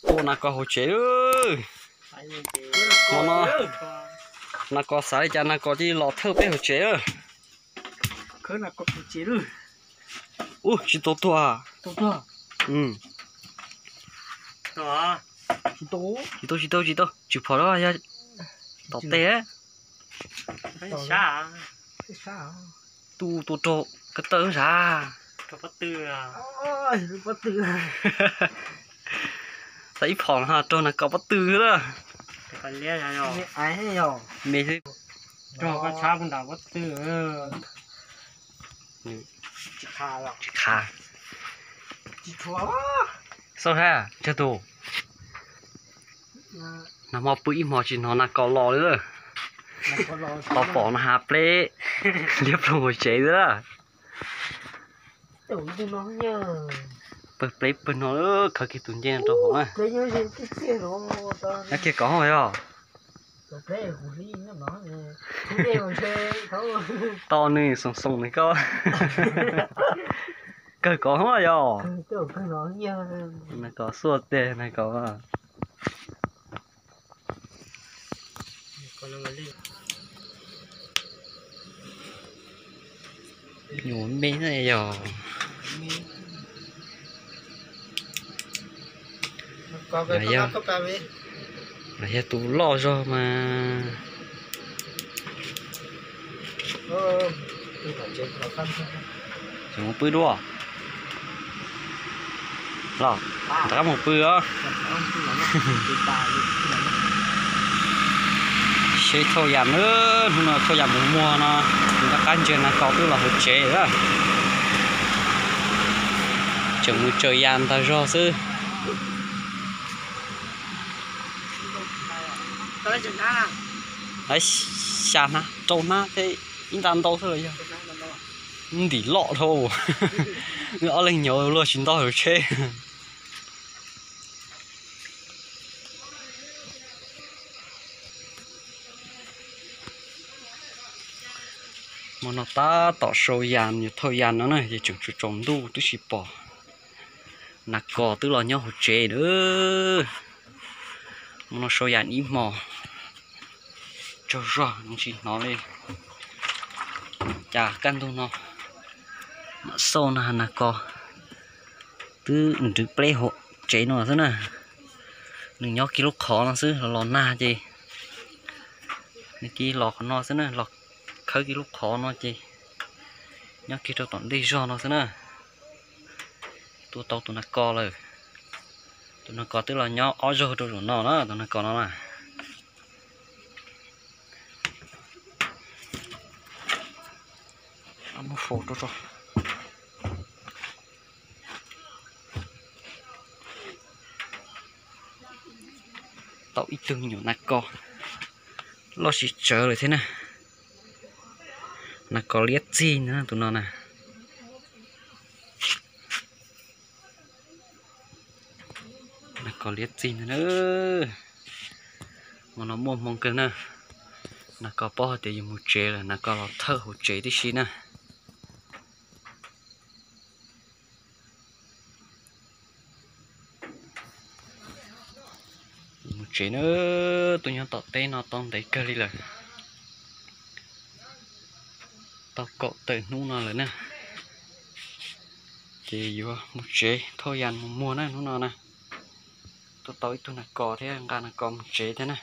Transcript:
Tua nas kos hauv tsev lawm. Hmo no nas kos xav li cas nas kos cia li los thawj peb hauv tsev lawm. Ub, tsis tau tuag. Tsis tau, tsis tau, tsis tau, tsis phom, yog tom tej. Tu tua raug ko taw sav. Tau ib phom no raug nas kos pob tw xwb na. Me xwb. Tsis khav. Xauj sab, tsawg tus. Nag hmo pw ib hmos tsis hnov nas kos los li lawm. Tau pom no has pleb liab ploog hauv tsev xwb na. Pawg pleb pawg no, khawb kiag tus ncej rau hauv na. Nyob kiag kov hauj yog. Tau nws xoom xoom nws koj. Kawg kov hauj yog. Nas kos xuaj tiag nas kos. Nyuam me na yog. Los yog tus loj zog mas. Tseem mus pw dua. Los, rov qab mus pw os. Seb thauj yas na, hnub no thauj yas mus muag no, nws rov qab ntsia nas kos twb los hauv tsev lawm. Tseem mus tsaws yas ntag zog xwb. Xya hnab, rau hnab thiab ib nta ntau xwb los yog. Ntim loj dhau. Wb ob leeg nyuam luag tsis ntau hauv tsheb. Hmo no tab tom sau yas, yuav thauj yas no na, ces tseem tsaus ntuj twb tsis pom. Nas kos twb los nyob hauv tsev na. Hmo no sau yas ib hmos tsaug zog tsis hnov li. Cas kaj ntug no mam xauj na, nas kos twb nrwv pleb hauv tsev no xwb na. Nws nyob kiag lub qhov no xwb, los nag ces nws cia li los qhov no xwb na, los khawb kiag lub qhov no ces nyob kiag rau tom ntej zog no xwb na. Tua tau tus nas kos lawm. Tus nas kos twb los nyob ob zaug rau zaum no na, tus nas kos no na. Tau ib tug me nyuam nas kos loj sib tsawv lawm thiab na. Nas kos liab txig ntag tus no na. Nas kos liab txig ntag na. Hmo no muaj hmoo kawg na. Nas kos paub hais tias yus mus tsev lawm, nas kos los thawj hauv tsev tib si na. Mus tsev na, tuaj nyob tom teb no tau ntev kawg li lawm. Tau kaum tawm hnub no lawm na. Ces yuav mus tsev thauj yas mus muag na hnub no na. Tua tau ib tug nas kos thiab nqa nas kos mus tsev thiab na.